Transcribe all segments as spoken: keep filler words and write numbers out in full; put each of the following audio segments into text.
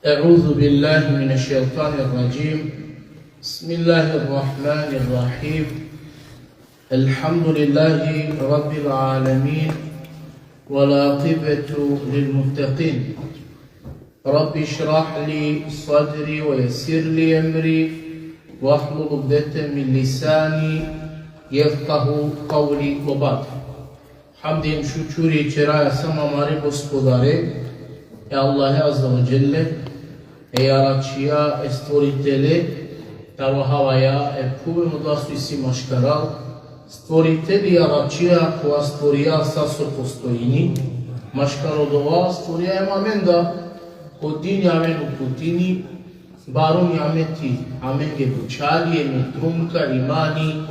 أعوذ بالله من الشيطان الرجيم. بسم الله الرحمن الرحيم. الحمد لله رب العالمين، والعاقبة للمتقين. رب اشرح لي صدري ويسر لي أمري واحلل عقدة من لساني يفقه قولي وبعد. Hamdi hem šukuri ćeraja samo amare Gospodare, e Allahe Azze ve Dželle, e Jaračija, e Stvoritele taro havaja e phuve hem odova so isi maškaral, Stvoriteli, Jaračija, kova stvorija sa so postojini, maškar odova stvorija hem amen da ko dini amen uputini, baro nijameti amenge bućari, e trunka, imani,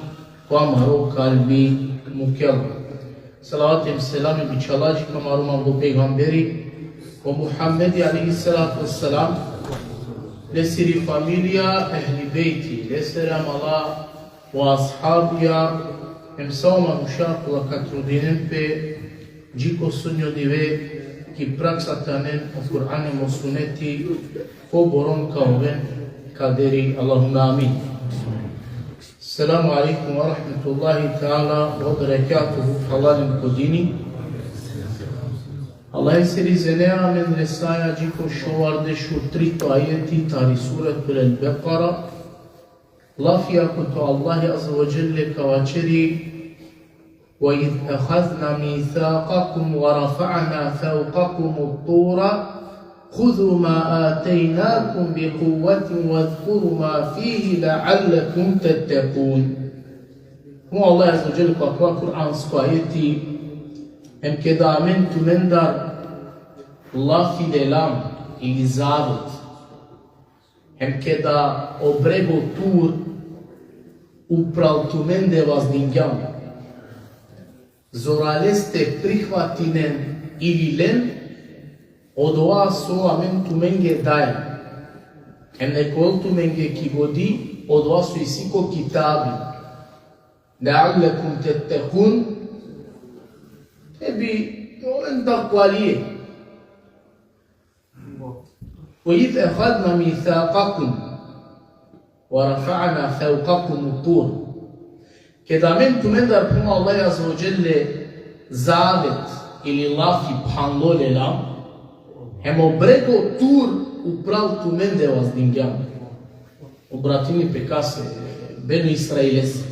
ko amaro kalbi mukela. Salavati hem selami bičhalaja dži ko amaro manglo pejgamberi, o Muhammedi alejhi salatu ve selam, lesiri familija, ehli bejti, lesere amala, o ashabija, hem sa o manuša kola ka trudinen pe dži ko sudnjo dive ki praksa te anen o Kur'ani hem o suneti, koboron ka oven kaderi, Allahumme amin. Selamu alejkum ve rahmetullahi teala ve berekatuhu, phralalen ko dini. Allahesiri izinea amen resaja dži ko šovardeš u trito ajeti tari Suretul El-Bekara, lafija kote o Allahi Azze ve Dželle ka vaćeri: وإذ أخذنا ميثاقكم ورفعنا فوقكم الطور خذوا ما آتيناكم بقوة واذكروا ما فيه لعلكم تتقون. Hem o Allah Azze ve Dželle ko akava kuransko ajeti: Hem keda amen tumendar lafi lelam ili zavet, hem keda o brego Tur upral tumende vazdingjam, zoraleste prihvatinen ili len odova so amen tumenge daja, hem nek ovel tumenge ki godi odova so isi ko kitabi, لعلكم تتقون, te bi oven takvalije. وإذ أخذنا ميثاقكم ورفعنا فوقكم الطور. Keda amen tumendar, phenela o Allah Azze ve Dželle, zavet ili lafi phanlo lelam, hem o brego Tur upral tumende vazdingjam. Obratini pe kase? Benu Israilese.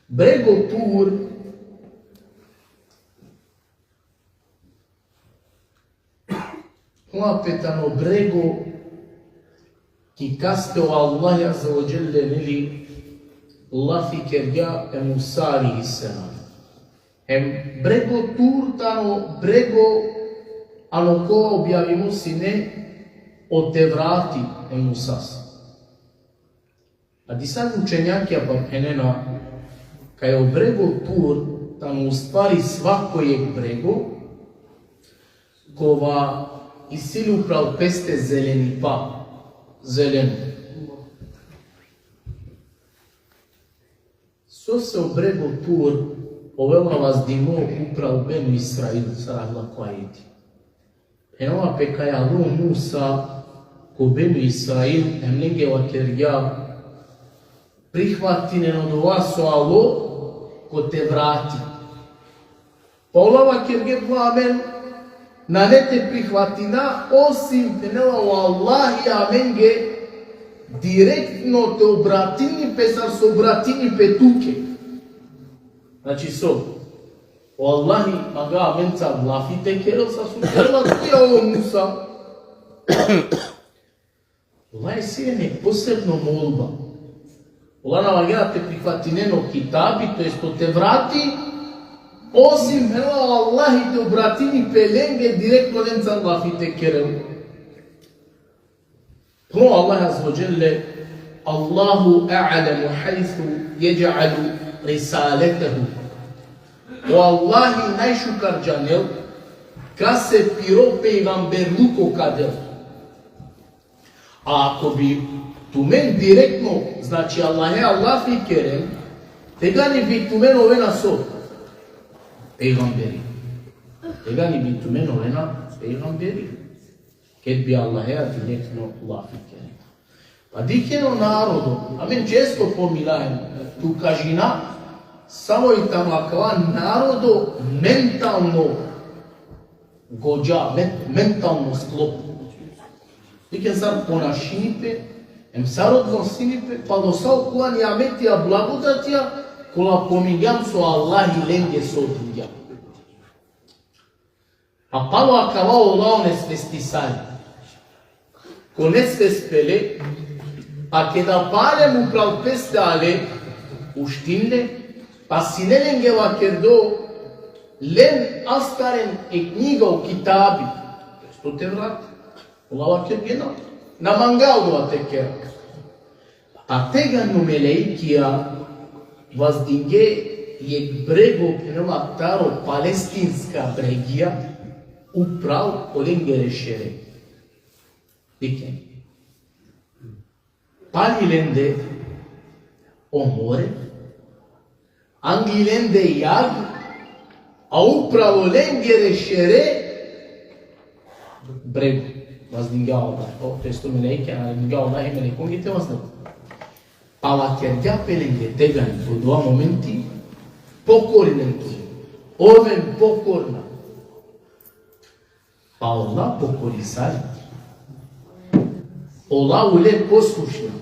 Brego Tur, phenela pe, tano brego ki kaste o Allah Azze ve Dželle, neli, lafi kergja e Musa alejhi selam. Hem brego Tur tano brego ano kova objavimo sine o Tevrati e Musase. A disave učenjakija pa phenena kaj o brego Tur tano u stvari svako jek brego kova isi li upral peste zelenipa, zeleno. Sose o brego Tur ovela vazdimo upral Benu Israil, sar avela ko ajeti. Phenela pe kaj alo Musa ko Benu Israil, hem lenge vakergja: Prihvatinen odova so alo ko Tevrati. Pa ola vakerge: Amen nane te prihvatina, osim, phenela, o Allahi amenge direktno te obratini pe sar so obratini pe tuke. Znači so, o Allahi manga amenca lafi te kerel sar so kerela tuja, o Musa. Ola isi len posebno molba. Ola na mangena te prihvatinen o kitabi, to jest o Tevrati, osim, phenela, o Allahi te obratini pe lenge direktno, lenca lafi te kerel. Phenela o Allah Azze ve Dželle: الله أعلم حيث يجعل رسالته. O Allahi najšukar džanel kase piro pejgamberluko ka del. A ako bi tumen direktno, znači, Allahea lafi keren, tegani bi tumen ovena so? Pejgamberi. Tegani bi tumen ovena pejgamberi. Ked bi Allahea direktno lafi kerel. Pa dikhen o narodo, amen često pominahen, tu kažina, samo i tano akava narodo mentalno gođa, men-, mentalno sklop. Dikhen sar ponašini pe, em sar odnosini pe, palo sa okola nijametija, blagodatija, kola pomingjam so Allahi lenge so dingja. A palo akava ola o nesvestisali. Ko nesvest pele, pa keda palem upral peste ale, uštin le, pa sine lenge vakerdo, len astaren e knjiga, o kitabi, to jest o Tevrat, ola vakergje na, na manga odova te kera. A tegani o meleikija vazdingje jekh brego, phenela, taro palestinska bregija, upral olengere šere. Dikhen. Pali lende o more, angli lende jag, a upral olengere šere brego vazdingja o Allah. O, to jest o meleikija, vazdingja o Allah e melekongje te vazdel. Pa vakergja pe lenge tegani, odova momenti, pokorinen tu, oven pokorna. Pa ola pokorisali. Ola ule poslušna.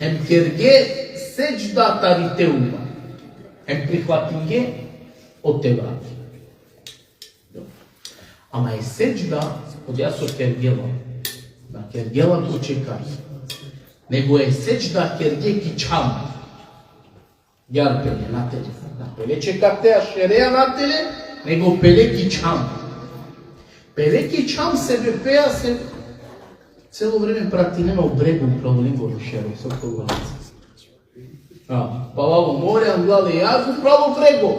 Hem kerge sedžda tari teuba. Hem prihvatinge o Tevrat. Ama e sedžda, odija so kergela, na kergela ko čekar. Nego e sedžda kerge ki čham. Agjaar pele, na tele. Na pele čekatea, šerea, na tele, nego pele ki čham. Pele ki čham sebepi, a se celo vreme pratinena o brego upral olengoro šero, so to govori. A, palalo more, angla le jag, upral o brego.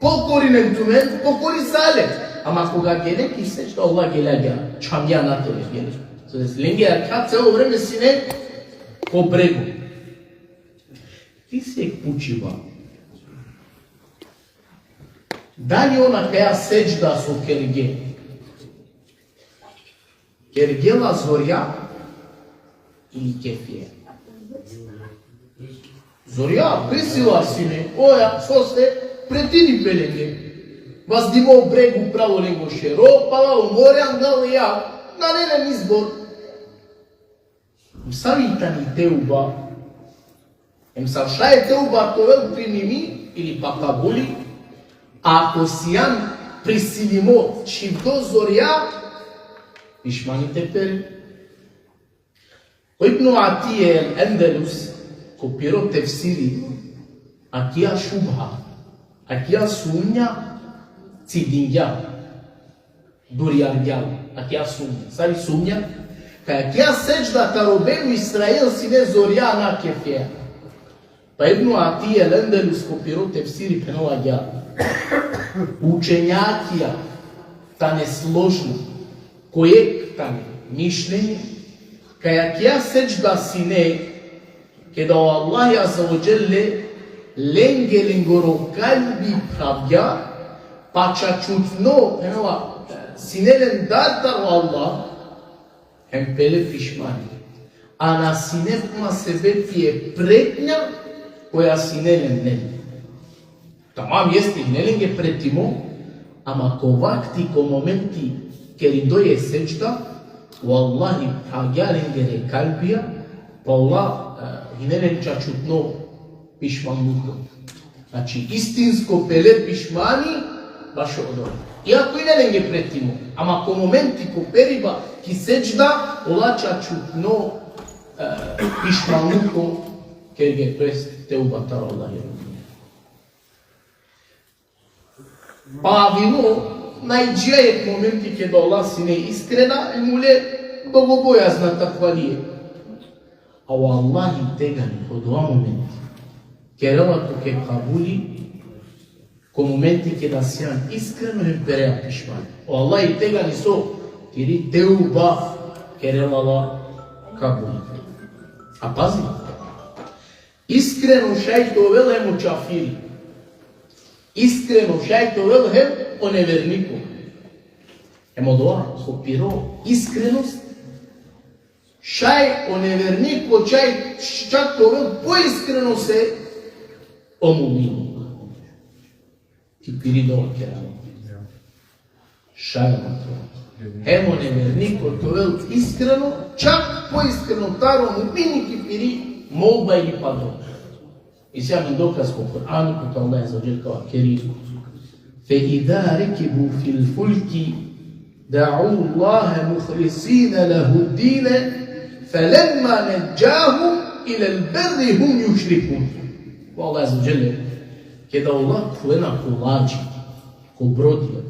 Pokorinen tumen, pokorisale. Ama koga gele ki sedžda, ola gele agjaar, čhamgja, na tele gele. So lenge jakha celo vreme sine ko brego. Isi jekh pučiba. Dali on akaja sedžda so kerge, kergela zorja ili kefija? Zorja, prisila sine, oja, sose, pretini pe lenge. Vazdimo breg, upral olengo šero, palalo more, angla le jag, nane len izbor. Savi tani teuba? Em sar šaj e teuba te ovel primimi ili pa kabuli, ako sijan prisilimo čhivdo zorja, pišmani te pere. O Ibnu Atije el-Endelus, ko piro tefsiri, akija šubha, akija sumnja cidingja. Durjargja akija sumnja. Savi sumnja? Kaj akija sedžda taro Benu Israil sine zorja, na kefija. Pa Ibnu Atije el-Endelus ko piro tefsiri phenela agjaar: Učenjakija tane složna, ko jekh tane mišljenje, kaj akija sedžda sine keda o Allahi Azze ve Dželle lenge lengoro kalbi phravgja, pa čačutno, phenela, sine len dar taro Allah, hem pele pišmani. A na sine kuma sebepi e pretnja koja sine len, ne. Tamam, jeste, hine lenge pretimo, ama ko vakti, ko momenti kerindoj e sedžda, o Allahi phravgja lengere kalbija, pa ola, e, hine len čačutno pišmanluko. Znači, istinsko pele pišmani, bašo odova. Iako hine lenge pretimo, ama ko momenti ko periba ki sedžda, ola čačutno, e, pišmanluko kerge, to jest teuba taro Allahi. Pa avilo, naj džija jekh momenti keda ola sine iskrena, em ule bogobojazna, takvalije. A o Allahi tegani, ko dova momenti, kerela tuke kabuli, ko momenti keda sijan iskreno hem perea pišmani. O Allahi tegani so, tiri teuba kerela la kabuli. A pazi, iskreno šaj te ovel hem o čafiri. Iskreno šaj te ovel hem o neverniko. Hem odova ko piro iskrenost, šaj o neverniko, šaj čak te ovel poiskreno se o mu'mini. Ki piri dova kerela. Šaj o mu'mini. Hem o neverniko te ovel iskreno, čak poiskreno taro mu'mini ki piri molba ili pa dova. Isi amen dokaz ko Kur'ani, kote Allah azze ve dželle ka vakeri: فإذا ركبوا في الفلك دعوا الله مخلصين له الدين فلما نجاهم إلى البر هم يشركون. Ko Allah azze ve dželle, keda ola khuvena ko lađi, ko brodija,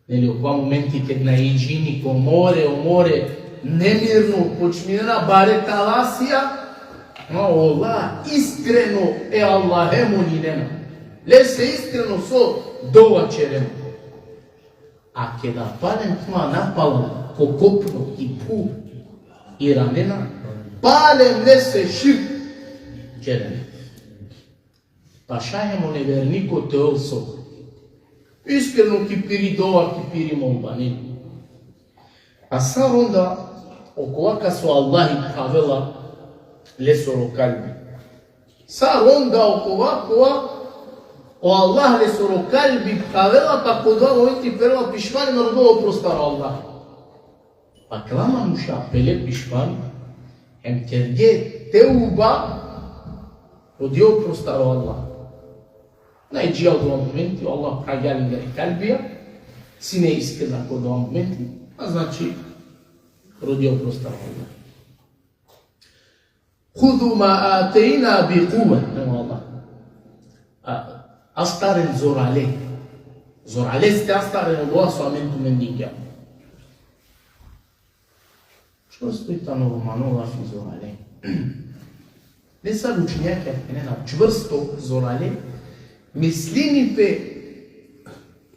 neli, okova momenti keda naiđini ko more, o more nemirno, počminena bare talasija, no, ola iskreno e Allahe molinena. Lese iskreno so dova ćerena. A keda palem tma napala ko kopno i phuv iranena, palem lese širk ćerena. Pa šaj hem o neverniko te ovel so? Iskreno ki piri dova, ki piri molba, neli? A sar onda okova kas o Allahi phravela lesoro kalbi? Sar onda okova kova o Allah lesoro kalbi phravela, pa ko dova momenti perela pišmani, narodo oprost taro Allah? Pa kala manuša pele pišmani, hem kerge teuba, rodija oprost taro Allah. Naiđija odova momenti, Allah phravgja lengere kalbija, sine iskrena ko odova momenti, a znači, rodija oprost taro Allah. خذوا ما آتيناكم بقوة. Nema Allah. A, astaren zorale. Zoraleste astaren odova so amen tumen dingjam. Čvrsto i tano romano lafi zorale. Nesave učenjakija phenena čvrsto zorale, mislini pe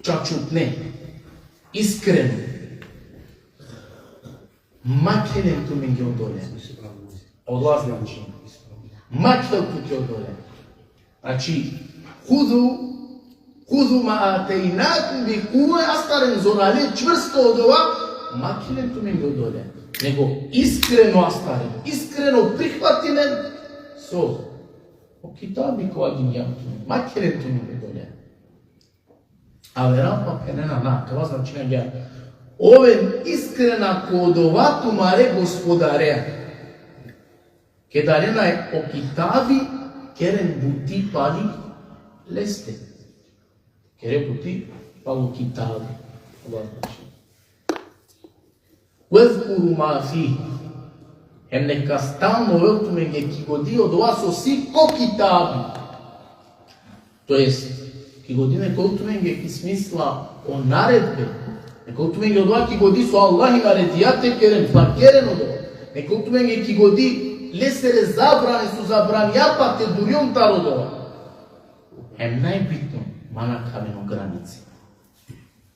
čačutne, iskreno. Ma khelen tumenge odole. Allah znači. Ma khel tuke odole. Znači, خذوا، خذوا ما آتيناكم بقوة, astaren zorale, čvrsto odova, ma khelen tumenge odole. Nego iskreno astaren, iskreno prihvatinen so? O kitabi kova dingjam tumen, ma khelen tumenge odole. Avera pa phenena na, kava značini agjaar: oven iskrena ko odova tumare Gospodarea. Keda lena o kitabi, keren buti pali leste. Keren buti palo kitabi. Allah znači. واذكروا ما فيه. Hem neka stalno ovel tumenge ki godi odova so si ko kitabi. To jest, ki godi neka ovel tumenge ki smisla o naredbe. Neka ovel tumenge odova ki godi so Allah naredija te keren, pa keren odova. Neka ovel tumenge ki godi lesere zabrane so zabranija, pa te durjon taro odova. Hem najbitno, ma nakhaven o granice.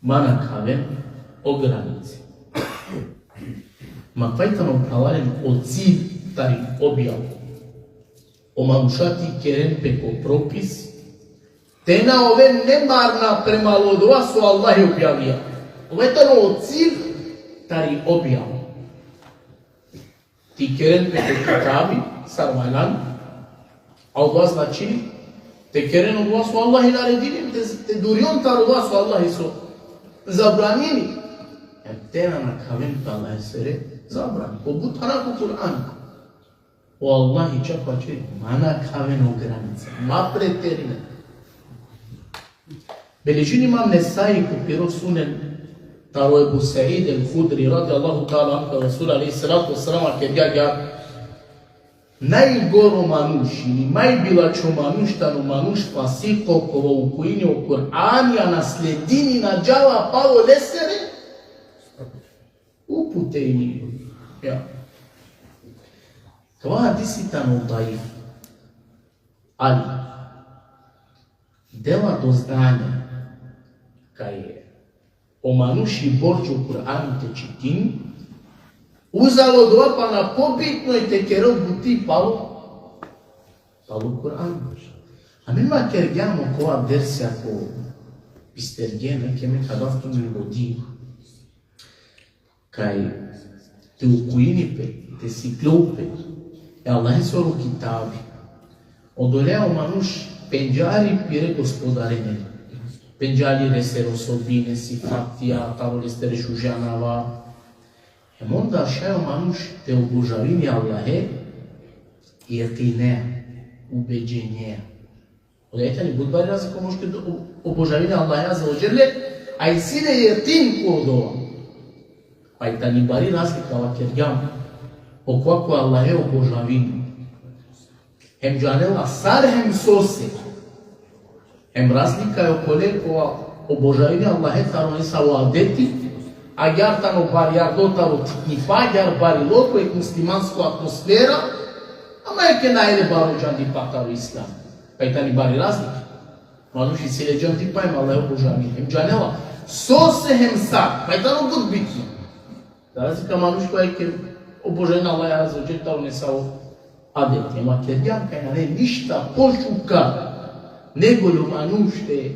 Ma nakhaven o granice. Ma kava tano, phralalen, o cilj tari objava. O manuša te ikeren pe ko propis, te na oven nemarna prema odova so Allah objavija. Ova tano o cilj tari objava. Te ikeren pe ko kitabi, sar valjani, a odova znači, te keren odova so Allah naredini, te, te durjon taro odova so Allah so zabranini. Hem te na nakhaven pe Allahesere zabrane. Ko but thana ko Kur'an. O Allah čak vaćeri: ma nakhaven o granice, ma preterinen. Beležini imam Nesai ko piro Sunen, taro Ebu Said el-Hudri, radijallahu ta'ala anhu, Resul alejhi salatu ve selam vakergja agjaar: najgoro manuš ili majbilačho manuš tano manuš fasiho, kova ukujini o Kur'ani, a na sledini, na džala palo lesere upute ili, ja. Kava hadisi tano daif. Ali dela do znanje kaj o manuši borči o Kur'ani te čitini, uzalo odova pana pobitno i te kerel buti palo, palo Kur'ani. Amen vakergjam okova dersija ko bistergjen, neka amen ka dav tumen godi. Kaj te ukujini pe, te sikljol pe e Allahesoro kitabi. Odolea o manuš pendžari pire Gospodarene. Pendžari lesere osobine, sifatija, taro lesere šuži anava. Hem onda šaj o manuš te obožavini Allahe, jekinea, ubeđenea. Odoja tani but bari razlika, možeš te obožavine Allahe Azze ve Dželle, a isi le jekin ko odova. Pa i tani bari razlika, vakergjam, okova ko Allahe obožavini. Hem džanela sar hem sose. Hem razlika e okole kova obožavini Allahe taro nesavo adeti, agjaar tano barijardo taro tiknipa, agjaar barilo ko jekh muslimansko atmosfera, ama jekh nane le baro džandipa taro islam. Pa i tani bari razlika. Manuš isi le džandipa hem Allahe obožavini, hem džanela sose hem sar. Pa i tano but bitno. Za razlika manuš kova jekh obožavini Allahe Azze ve Dželle taro nesavo adeti. Ama vakergjam kaj nane ništa pošukar nego li o manuš te,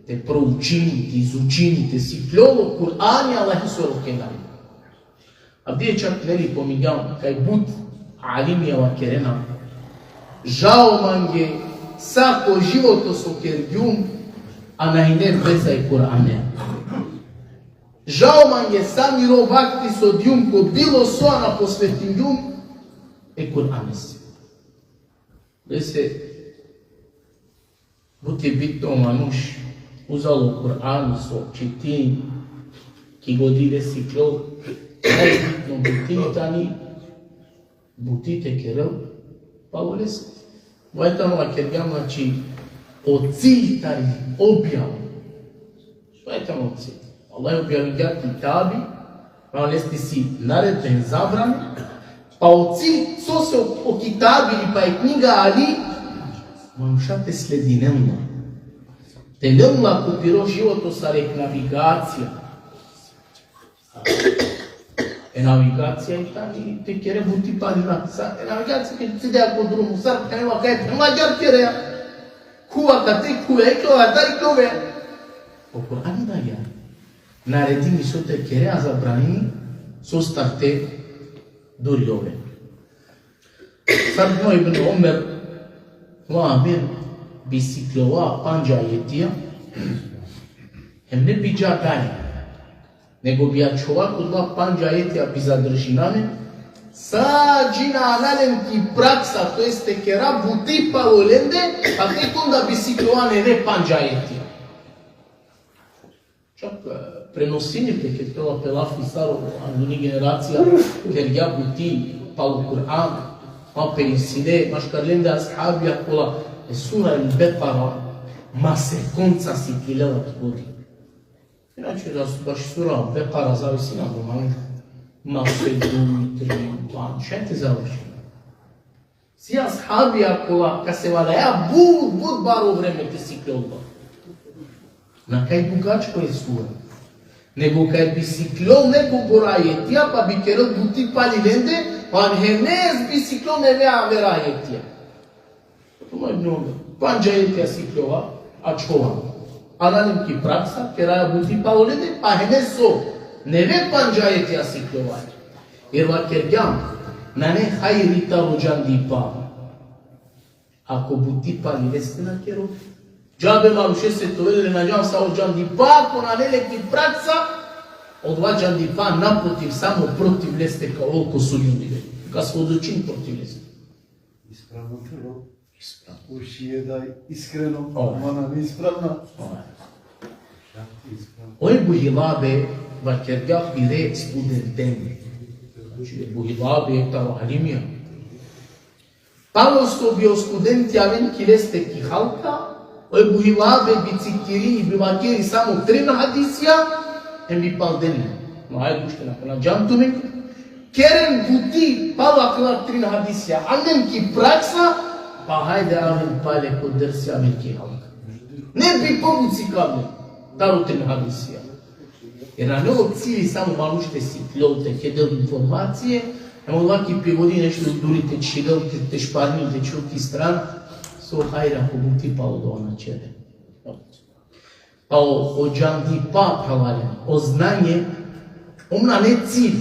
te proučini, te izučini, te sikljol o Kur'ani, Allahesoro kelami. Avdive čak, neli, pomingjam kaj but alimija vakerena: Žao mange sa ko životo so kergjum, a na hine veza e Kur'anea. Žao mange sa miro vakti so dijum ko bilo so, a na posvetingjum e Kur'anese. Lese, but i bitno o manuš uzalo Kur'ani so čitini, ki godi le sikljol, najbitno buti tani buti te kerel palo lese. Vaj tano vakergjam, znači, o cilj tari objava. Vaj tano o cilj. Allah objavingja kitabi, ma leste isi naredbe, zabrane, pa o cilj sose o, o kitabi ili pa e knjiga ali, manuša te sledinen la. Te len la ko piro životo sar jekh navigacija. E navigacija i tani te kere buti pali na. Sa, e navigacija ke cidea ko drumo, sar phenela kaj phenela, agjaar kerea. Khuva kate khuvea, ikljova katar ikljovea. O Kur'ani na agjaar. Naredini so te kere, a zabranini sostar te duri ove. Sar phenela Ibn Omer, o amen bisikljova pandž ajetija, hem ne bi dža dalje, nego bi ačhova ko odola pandž ajetija, bi zadržina amen, sa džina ana len ki praksa, to jest te kera buti palo lende, pa tek onda bisikljova neve pandž ajetija. Čak, e, prenosini pe, ked kerela pe lafi sar o anguni generacija kergja buti palo Kur'an, ma perisine, maškar lende ashabija kola e sura El-Bekara masekonca siklilela ki godi. Inače, da su baš sura El-Bekara zavisina normalno mase duj, tri, pandž, šaj te završina. Si ashabija kola kasevaraja but, but baro vreme te sikljol. Na kaj dugačko e sura. Nego kaj bi sikljol nekobor ajetija, pa bi kerel buti pali lende, pa hene bi sikljol neve aver ajetija. Tuma Ibn Omer. Pandž ajetija sikljova, ačhova. Ana len ki praksa, keraja buti palo lende, pa hene so neve pandž ajetija sikljova. Jer vakergjam, nane hajri taro džandipa ako buti pali leste na kero. Džabe manušese te ovel le na džan sa o džandipa, ako nane le ki praksa, odova džandipa naprotiv, samo protiv leste ka ovel ko sudnjo dive. Ka svedočin protiv leste. Ispravno telo. Ispravno. Ušije da iskreno, ova, mana neispravna. Ova. Ispravno. O Ebu Hilabe vakergja pire studenten. Znači, Ebu Hilabe taro alimija. Palo so bi o studenti aven ki leste ki halka, o Ebu Hilabe bi citiri, bi vakeri samo trin hadisija, em bi palden len. No, ajde, ušte na pana džan tumen. Keren buti palo akala trin hadisija, anen ki praksa, pa hajde aven pale ko dersi, aven ki halka. Ne bi pobuci kavle taro trin hadisija. Jer nane o cilj samo manuš te sikljol, te kedel informacije, em ola ki prigodi nešto duri te čhidel, te, te šparnil, te čhil ki strana, so hajri ako buti palo dova na čere. Pa o, o džandipa, phralalen, o znanje, Ov nane cilj.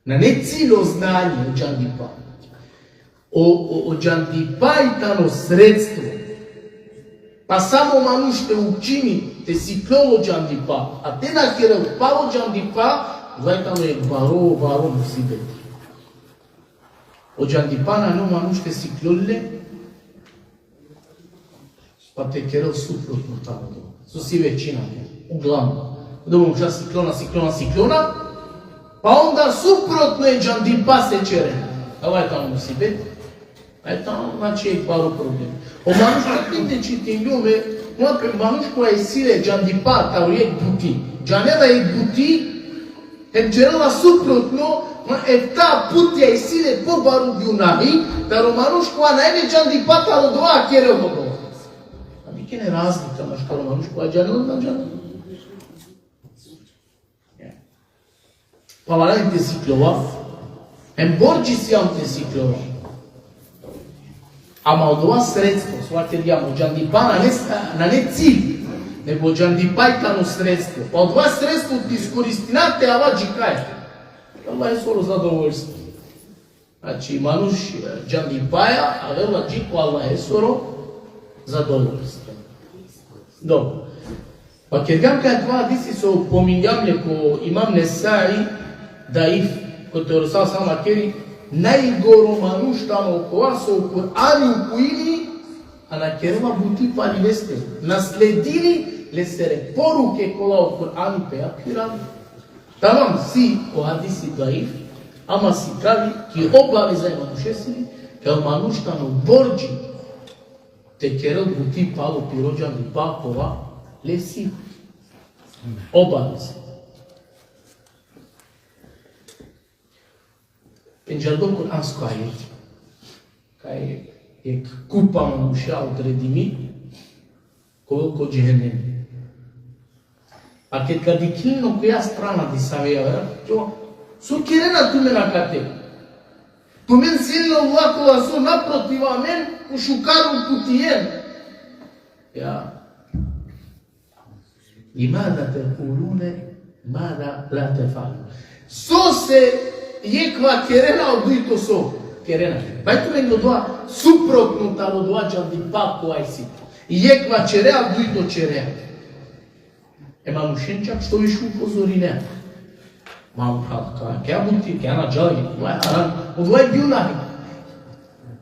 Nane cilj o znanje, o džandipa. O, o, o džandipa i tano sredstvo. Pa samo manuš te učini, te sikljol o džandipa, a te na kerel palo džandipa, odova i tano jek baro, baro musibeti. O džandipa nane o manuš te sikljol le, pa te kerel suprotno taro odova. So si većina, ne? Uglavnom. Odova manuša sikljona, sikljona, sikljona, pa onda suprotno e džandipase ćerena. Ova i tano musibet. Ova i tano, znači, jek baro problem. O manuš kad te čitingjum, ma pe manuš kova isi le džandipa taro jek buti. Džanela jek buti, hem ćerela suprotno, ma efta putja isi le pobaro gunahi, taro manuš kova nane džandipa taro odova, a kerela odova. A dikhen e razlika maškar o manuš kova džanela, na džanela. Ja. Pa valjani te sikljova, hem bordži sijam te sikljova. Ama odova sredstvo, so vakergjam, o džandipa nane, nane cilj, nego o džandipa i tano sredstvo. Pa odova sredstvo te iskoristina te ava dži kaj? Allahesoro zadovoljstvo. Znači, manuš, e, džandipaja avela dži ko Allahesoro zadovoljstvo. Dobro. Pa kergjam kaj odova hadisi so pomingjam le ko imam Nesai, daif, kote o Resul sallallahu alejhi ve sellem vakeri, najgoro manuš tano kova so o Kur'ani ukujini, a na kerela buti pali leste, na sledini lesere poruke kola o Kur'ani pe akhiravi. Tamam, si o hadisi daif, ama sikavi ki obaveza e manušesiri, kaj o manuš tano bordži te kerel buti palo piro džandipa kova lesi obaveza. Pendžardo kuransko ajeti. Kaj jek kupa manuša odredimi ka ovel ko džehenemi. A ked ka dikhlin okoja strana disave javera, so kerena tumen akate? Tumen sien le ola kola so naprotiv amen, ko šukar uputinen. Ja. Limada tekulune ma la tefalun. Sose jekh vakerena, a o dujto so kerena? Bajte tumen odova suprotno taro odova džandipa kova isi. Jekh vaćerea, a o dujto ćerea. E manušen čak što više upozorinea. Ma, ka, ka, ka buti, ka na džali, odova haram, odova gunahi.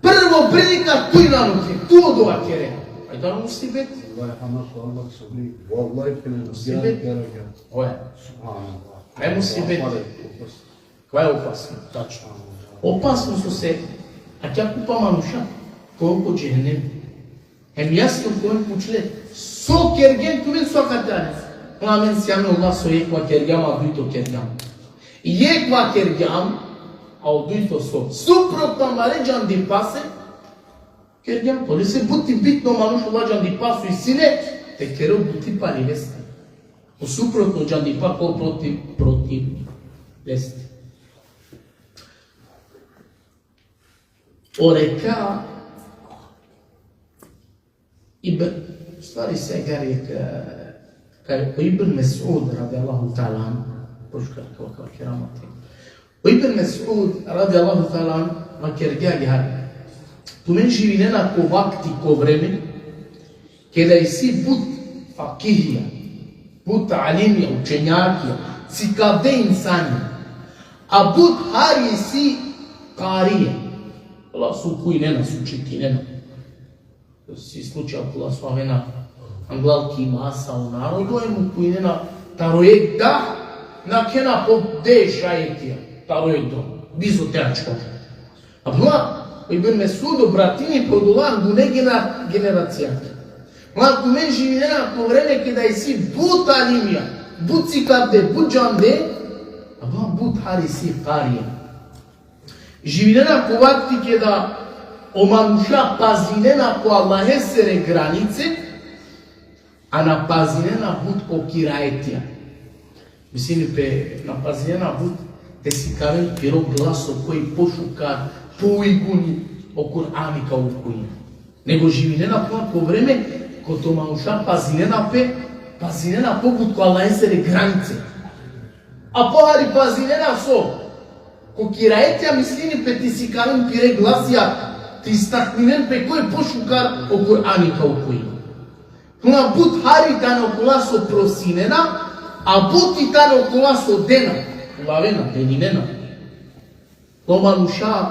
Prvo prilika tuj nane, tu odova kere. Aj, tano musibet. Vallahi, ama ko Allah sabri. Vallahi, kene musibet. Oj. Subhanallah. Aj, musibet. Kova je opasno, tačno. Opasno sose, akija kupa manuša ka ovel ko džehennem. Hem jasno ka oven pučle, so kergjen tumen, so akate ane? Amen sijam le ola so jekh vakergjam, a o dujto kergjam. Jekh vakergjam, a o dujto so? Suprotno amare džandipase kergjam. Odolese but i bitno, manuš ola džandipa so isi le, te kerel buti pali leste. O suprotno džandipa ka ovel protiv, protiv leste. O reka Ibn, u stvari se gari, e, kaj o Ibn Mes'ud radijallahu ta'ala anhu, pošukar ka, ka, keramati. O Ibn Mes'ud radijallahu ta'ala anhu vakergja gari: Tumen živinena ko vakti, ko vreme, keda isi but fakihija, but alimija, učenjakija, cikavde insanja, a but hari isi karija. Ola so ukujnena, so čitinena. Si slučaj kola so avena anglal ki masa o narodo, em ukujnena taro jekh dah, nakhena po deš ajetija taro jekh dah, bizo te ačhol. Ama o Ibn Mes'ud obratini pe odola angune genera-, generacijake. Ama tumen živinena ko vreme keda isi but alimija, but cikavde, but džande, ama but hari isi karija. Živinena ko vakti keda o manuša pazinena ko Allahesere granice, a na pazinena but ko kiraetija. Mislini pe, na pazinena but te sikaven piro glaso koj pošukar, poujguni o Kur'ani ka ukujini. Nego živinena ko, ko vreme kote o manuša pazinena pe, pazinena pobut ko Allahesere granice. A pohari pazinena so. Ko kiraetija mislini pe te sikaven pire glasija, te istakninen pe koj pošukar o Kur'ani ka ukujini. Kuna but hari tane okola so prosinena, a but i tane okola so dena. Ulavena, deninena. O manuša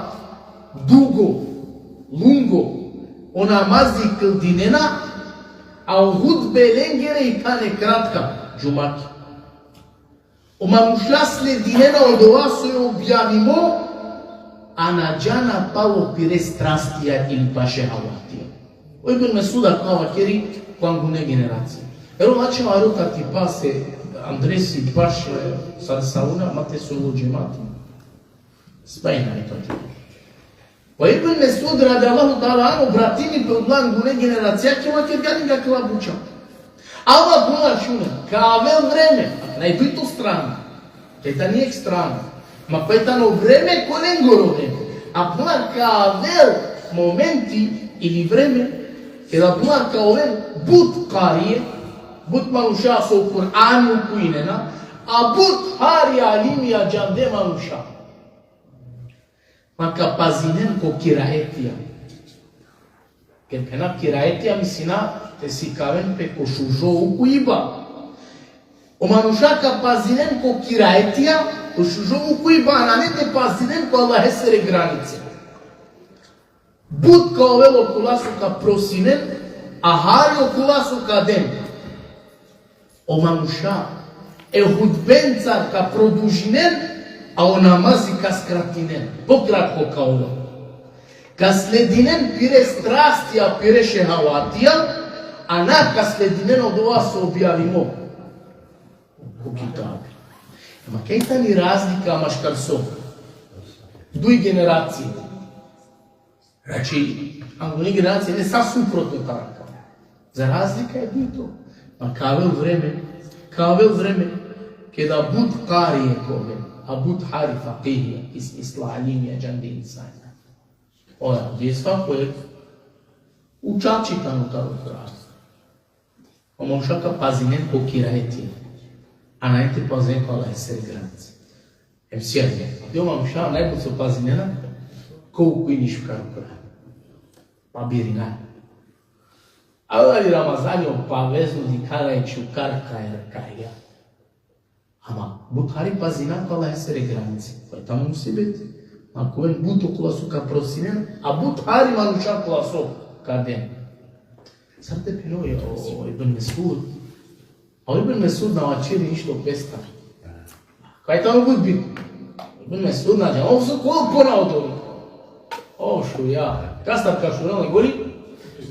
dugo, lungo, o namazi kldinena, a o hutbe lengere i tane kratka, džumaki. O manuša sledinena odova so e objavimo, a na džana palo pire strastija ili pa šehavatija. O Ibn Mesud akava vakeri ko angune generacija. Ero lačha aro katipa se Andresi paš, e, sar sauna, ma te solo džemati. Spajna e katipa. Pa Ibn Mesud radijallahu ta'ala anhu obratini pe odola angune generacija, ki vakergja len akala buča. Ama guna šunen, ka avel vreme, naj bi to strana. Te tani ek strana. Ma pa tano vreme ko lengoro vreme. A puna ka avel momenti ili vreme, keda puna ka oven but karije, but manuša so Kur'ani ukujinena, a but hari alimija džande manuša. Ma ka pazinen ko kiraetija. Ked phena kiraetija mislina te sikaven pe ko šužo ukujiba. O manuša ka pazinen ko kiraetija, ko šužo ukujiba, a nane te pazinen ko Allahesere granice. But ka ovel okola so ka prosinen, a hari okola so ka den. O manuša e hutbenca ka produžinen, a o namazi ka skratinen. Pokratko ka ovel. Ka sledinen pire strastija, pire šehavatija, a na ka sledinen odova so objavimo ko kitabi. Ama kaj tani razlika maškar so? Duj generacije. Znači, angune generacije, ne, sa suprotno taro akava. Za razlika e dujto. Ma ka avel vreme, ka avel vreme, keda but karije ka oven, a but hari fakihija, ki smisla alimija, džande insanja. Ona, gdje svako je učači tano taro Kur'an. O manuša ka pazinen ko kiraetija, a nane te pazinen ko Allahesere granice. Em sijajno. Dio manuša najbut so pazinena, ko ukujini šukar Kur'an. Pa birina. Avela i Ramazani, o pa vezno dikhara i šukar kaj, kaj ja. Ama but hari pazina ko Allahesere granice. Pa tano musibet. Ako oven but okola so ka prosinen, a but hari manuša okola so ka den. Sar te pheno o, o Ibn Mesud. A o Ibn Mesud na vaćeri ništo pestar. Kaj tano but bitno? Ibn Mesud na džanela so ko, ko na odori. O šuja. Kastar ka šunela gori?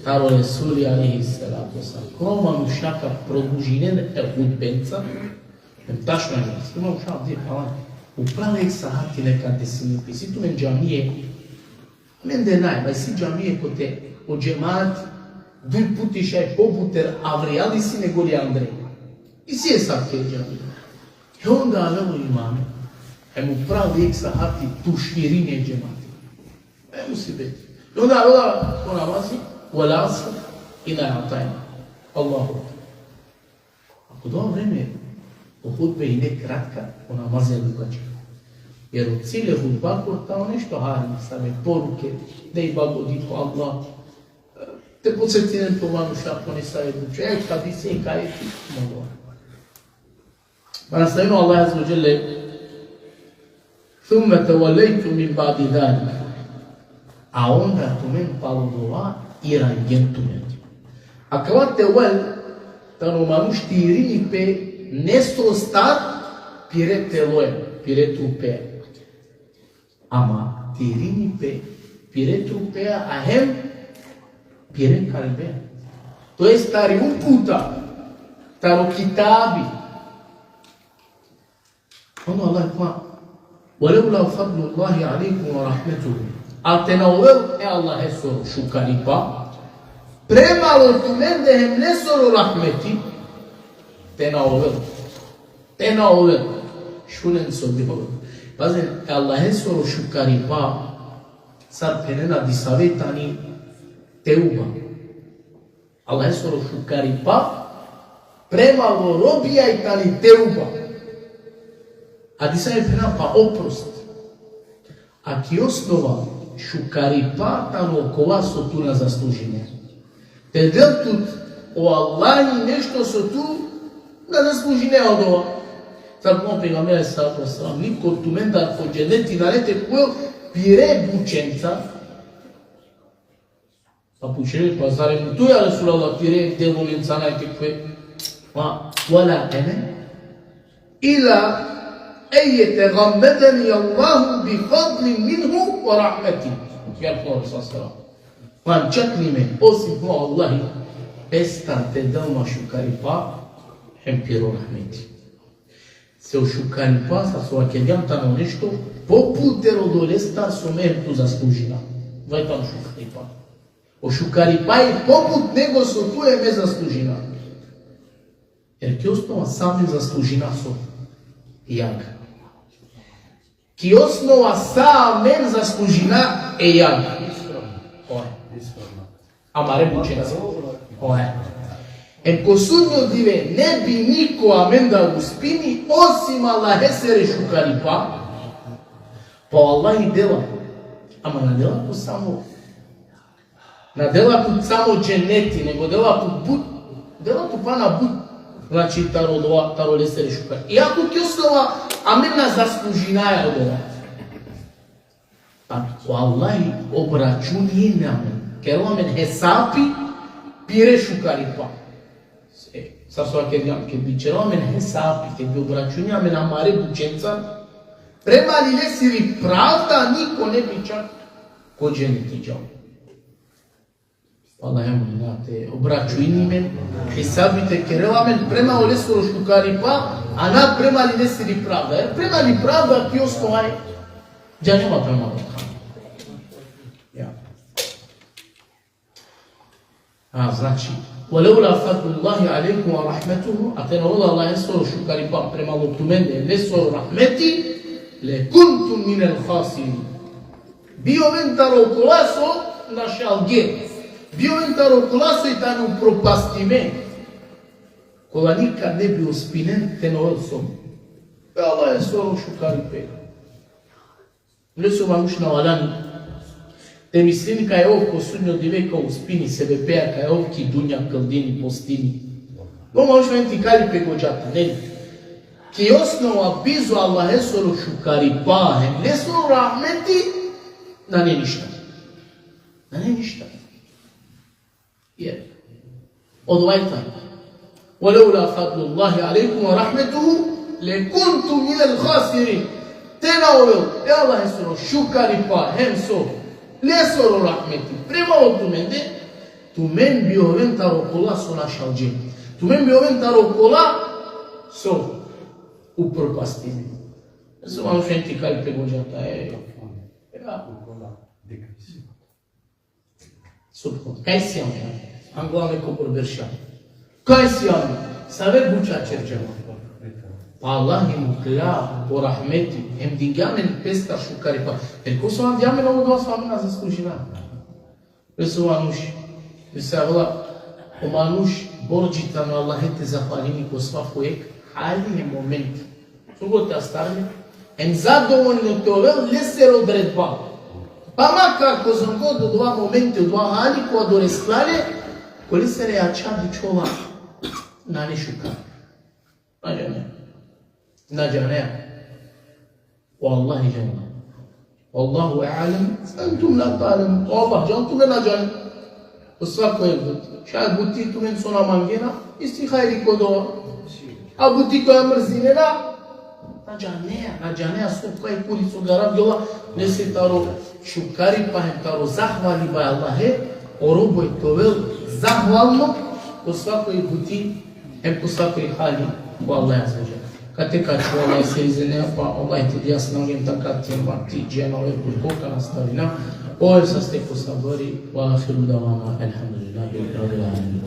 Taro Resuli alejhi salatu ve selam. Ko manuša ka produžinen e hutbenca, em tačno e nas. Ko manuša avdive palan. Upral ek sahati neka desini pe. Isi tumen džamije. Amen de naj, ma isi džamije kote o džemat duj puti šaj pobuter avrijal isi nego li andre. Isi esavke džamije. I onda avela o imami, em upral ek sahati tuširini e džemati. E musibet. I onda avela o namazi, vel asr, inna a'tajna. Allahu ekber. Ako dova vreme o hutbe ine kratka, o namazi je dugačka. Jer o cilj e hutbakoro tano nešto hari, same poruke, da i blagodiko Allah, te podsetinen pe o manuša po nesave buča, e hadisi, e kajeti, moglo. Pa nastavimo Allah azze ve dželle, ثم توليتم من بعد ذلك. A onda tumen palo dova irangjen tumen. Akava tevvel tano manuš te irini pe nesostar pire teloja, pire trupeja. Ama te irini pe pire trupeja, a hem pire kalbeja. To jest tari uputa, taro kitabi. Onda Allah kla, ولولا فضل الله عليكم ورحمته. A te na ovel e Allahesoro šukaripa premalo tumende hem lesoro rahmeti, te na ovel. Te na ovel. Šunen so bi ovel. Pazin, e Allahesoro šukaripa, sar phenena, disave tani teuba. Allahesoro šukaripa premalo robija i tani teuba. Hadisa e phena pa oprost. A ki osnova šukaripa tano okova so tu na zaslužine. Te del tut o Allahi nešto so tu na zaslužine odova. Sar ko pejgamberi alejhi salatu ve selam, niko tumendar ko dženeti nane te khuvel pire bučenca. Pa pučhile, pa zarem tu, ja Resulallah, pire devolenca nane te khuve? Ma, ولا أنا إلا أن يتغمدني الله بفضل منه ورحمته. Ja Resulallah, sallallahu alejhi ve sellem. Ma čak ni me, osim o Allahi, pestar te del ma šukaripa, hem piro rahmeti. Se o šukaripa, sar so vakergjam, tano nešto pobut taro odolestar so me hem tu zaslužina. Vaj tano šukaripa. O šukaripa i pobut nego so tu hem me zaslužina. Jer ki osnova sa amen zaslužina so? Jag. Ki osnova sa amen zaslužina e jag. Oj. Amare bučenca. Oj. Em ko sudnjo dive ne bi niko amendar uspini osim Allahesere šukaripa. Pa o Allahi dela. Ama na dela ko samo Na dela tut samo dženeti, nego dela tut but, dela tut pana but. Znači, taro dova, taro lesere šukar. Iako ki osnova amen na zaslužinaja odova. A o Allahi obračunini amen. Kerela amen hesapi pire šukaripa. E, sar so vakergjam, ked bi kerela amen hesapi, ked bi obračunini amen amare bučenca, prema li lesiri pravda niko ne bi čak ko dženeti džal. Allahe molina te obračunini amen, hesapi te kerela amen prema olesoro šukaripa, a na prema li lesiri pravda. Jer prema li pravda ki osnova e džanela prema odova. Ja. A, znači, ولولا فضل الله عليكم ورحمته, a te na ovel Allahesoro šukaripa prema tumende, lesoro rahmeti, لكنتم من الخاسرين. Bi oven taro kola so našalge. Bi oven taro kola so i tane upropastime. Kola nikad ne bi uspinen te na ovel so? E Allahesoro šukaripe. Leso manuš na valjani te mislini kaj ov ko sudnjo dive ka uspini, sebepi kaj ov ki dunja kldini, postini. O manuš valjani te ikali pe godžata, neli? Ki osnova bizo Allahesoro šukaripa hem lesoro rahmeti nane ništa. Nane ništa. Jer odova i tano. ولولا فضل الله عليكم ورحمته لكنتم من الخاسرين. Te na ovel e Allahesoro šukaripa hem so lesoro rahmeti prema tumende, tumen bi oven taro kola so našalge. Tumen bi oven taro kola so upropastime. So manuš valjani te ikali pe godžata, e. Ja. Subhan. Kaj siam? Angla me kobor berša. Kaj siam? Save buča čerđam? Pa Allahi mukhlja po rahmeti, hem dingja amen pestar šukaripa. Jer ko so dingja amen odova so amen na zaslužina. Leso manuš, misal, o manuš borđi tano Allahe te zahvalini ko svako jek hali hem momenti. So god te astarel, em zadovoljno te ovel lesere odredba. Pa makar kozom god odova momenti, odova hali, kova doresla le, ko lesere jača dičhola nane šukar. Na džanea. Na džanea. O Allahi džanea. والله أعلم وأنتم لا تعلمون. O Allah džanel, tumen na džanea. O svako jek buti. Šaj buti tumen so na mangena, isti hajri ko dova. A buti koja mrzinena, na džanea, na džanea so kaj kuri so garav jola, lese taro šukaripa hem taro zahvaliba e Allahe, o robo te ovel zahvalno ko svako jek buti, hem ko svako jek hali ko Allah azze ve dželle. Kate ka ačhova, Allah se izine, pa Allah te dija snage hem takati hem vakti, džena ove kurko ka nastavina. Ove saste ko sabri, وآخر دعوانا أن الحمد لله رب العالمين.